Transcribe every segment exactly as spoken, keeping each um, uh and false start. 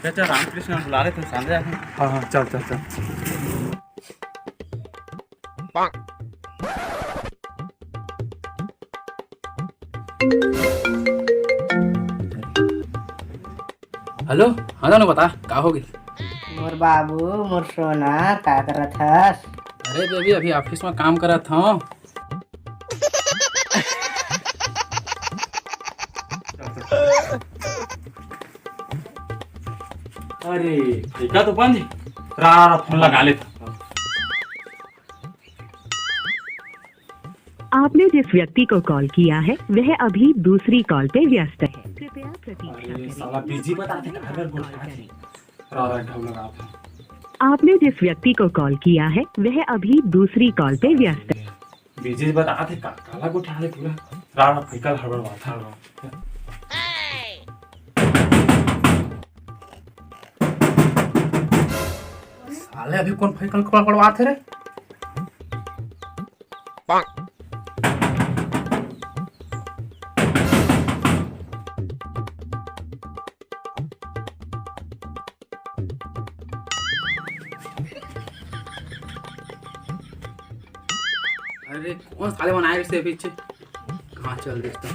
चल, चल, रामकृष्ण बुला रहे थे, सांझे आए हैं। हाँ, हाँ, चल, चल, चल। हेलो, हाँ जानू, बता, का हो गइस? मोर बाबू, मोर सोना, का करत हस? अरे बेबी, अभी ऑफिस में काम करत हूँ। अरे, ठेका तो बंद है। रा, रा, फोन लगा लेता। आपने जिस व्यक्ति को कॉल किया है, वह अभी दूसरी कॉल पे व्यस्त है। कृपया प्रतीक्षा अरे, करें। साला बिजी बताते, कहाँ कर गोठा थे? रा, रा, ढाऊ लगा था। आपने जिस व्यक्ति को कॉल किया है, वह अभी दूसरी कॉल पे व्यस्त है। बिजी बताते, का-, काला गोठा रे पूरा। रा, रा, फैकल हड़बड़ात हे। साले अभी कौन फैकल हड़बड़ात हे रे? अरे, कौन साले मन आए से पीछे? कहाँ चल देता?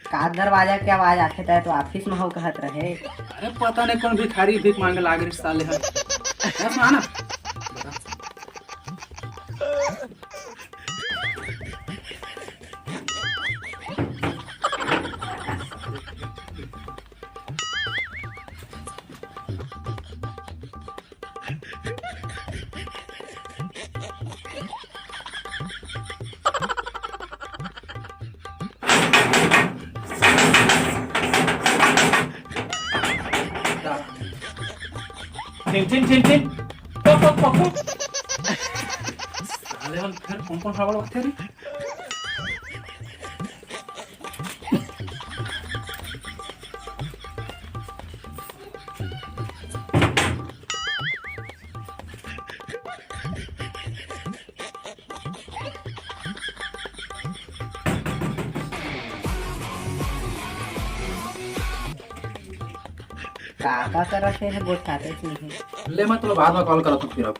का दरवाजा के आवाज आथे, तै तो ऑफिस में हो कहत रहे। अरे, पता नहीं कौन भिखारी भीख मांगे लाग रहे साले ह। ए, सुना ना। Tin tin tin tin. पक पक पक पक। साले मन फिर कौन कौन हड़बड़ाथे रे? का का करत हे, गोठाते नहीं हे। ले, मैं तोला बाद में कॉल करत हूँ फिर अब।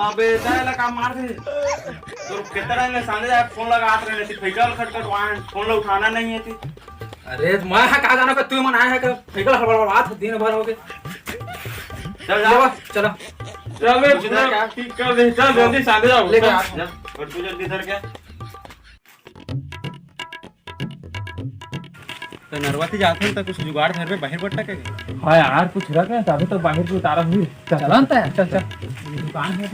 अबे, तै ला का मार दे। तो कितना टाइम ले सांझे जाए फोन लगात रहे, नहीं फैकल खटखट वहाँ फोन ला उठाना नहीं है थी। अरे, मैं हा का जाना कि तू मन आए है कि फैकल हड़बड़ात हे, दिन भर हो गए। चल जा। चला। चल बे, कुछ इधर पूरा क्या? ठीक कर दे। चल जल्दी सांझे जाओ। ले चल, जा। जा। और तू जल्दी इधर क्या? तो नरवा ती जात हन, तो कुछ जुगाड़ धरबे, बाहिर बट्टा के। हाँ यार, कुछ रख रहे हैं, तभी तो बाहिर से उतारा हुई। चल, चल, चल, चल। दुकान है।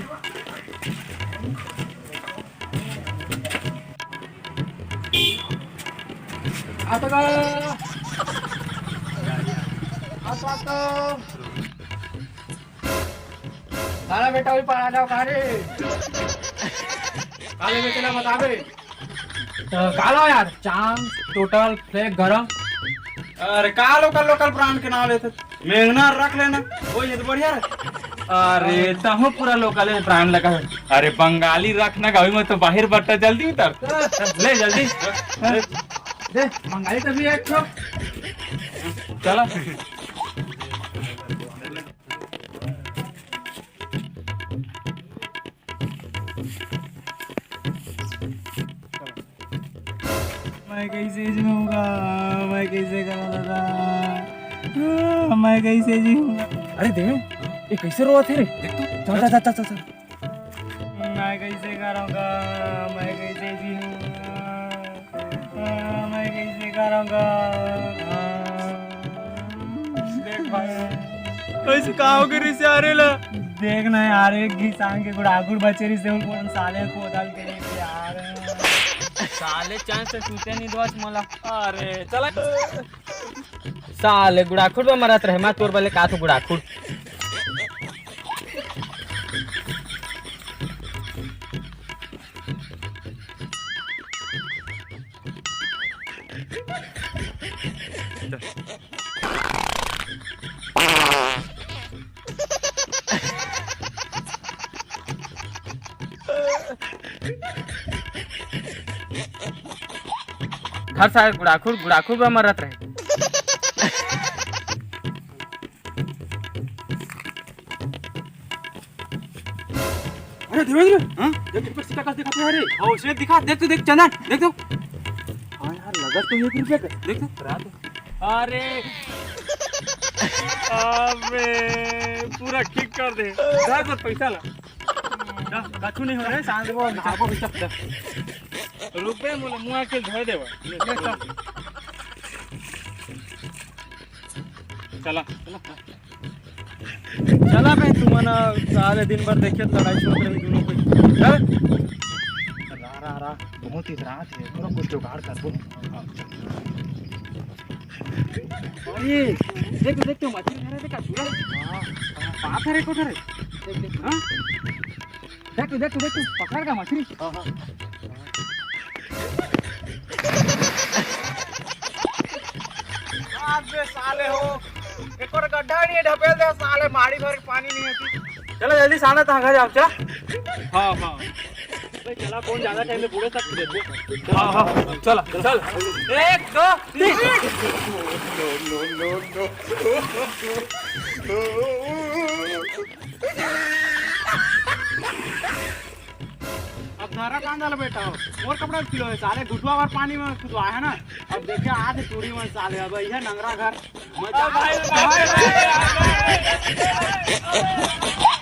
आता का? आता, आता। साला बेटा, वही पर आ जाओ, कहाँ रे? काले में चला, बता बे। तो का लो यार, चांद, टोटल, फ्लैग, गरम। अरे का लोकल, लोकल ब्रांड के नाम लेते, मेंगना रख लेना, वो ये तो बढ़िया रहे। अरे तहु पूरा लोकल ब्रांड लगा है। अरे बंगाली रखना गावी में तो बाहिर बट्टा, जल्दी उतर, ले जल्दी। दे, बंगाली तो भी एक ठो। चला। मैं कैसे जीऊंगा? मैं कैसे करूंगा? मैं कैसे जीऊंगा? अरे देवे, ये कैसे रोवत हे रे? देख तो। चल, चल, चल, चल, चल। मैं कैसे करूंगा? मैं कैसे जीऊंगा? मैं कैसे करूंगा? देख भाई, कैसे का हो गए रिश्ते आ रहे ला? देख ना यार, एक घिसान के गुड़ाखुर बचे रिश्ते, उनको हम साले को उदाल के लेके आ रहे हैं। साले चैन से सूते नहीं दोस्त मोला। अरे चला। साले गुड़ाखुर बा मरत रहे, मैं तोर बले का तो गुड़ाखुर। हर साल गुड़ाखुर, गुड़ाखुर बा मरत रहे। अरे देवेंद्र, हाँ? देख, एक सीटा का दिखाते हैं रे। हाँ, उसे दिखा, देख तो, देख चंदन, देख तो। हाँ यार, लगत तो एक रुपया का। देख तो। अरे, अबे, पूरा ठीक कर दे। जा तो पैसा ला। जा, कछु नहीं हो रहा है, शांत रहो, नहाबो भी सब। रुपये मोला मुआ के धर देवा। ले, ले, चल। चला, चला। चला बे, तुमन साले दिन भर देखे लड़ाई छोड़ रही दोनों को। चल। रा, रा, रा, बहुत ही रात है, थोड़ा कुछ जुगाड़ कर दो। अरे, देख, देख, तो मछली धरे, देख, सूरज। हाँ, हाँ, पाथर है, कोथर है। देख, देख, हाँ? देख तो, देख तो, देख तो, पकड़ का मछली। हाँ, हाँ। अबे साले हो, एक और गड्ढा नहीं है, ढपेल दे साले, माड़ी भर के पानी नहीं है। चलो जल्दी साले, तहाँ घर जाओ, चला। हाँ, हाँ। अबे चला, कौन ज्यादा टाइम में बूढ़े तक देखो। हाँ, हाँ, चला, चल। एक, दो, तीन। अब धारा कांदा ला बेटा हो, मोर कपड़ा सिलो है साले, घुटवा भर पानी में कुदवा है ना। अब देखे आज चूड़ी में साले, अब यह नंगरा घर। मजा आ भाई, भाई, भाई, भाई।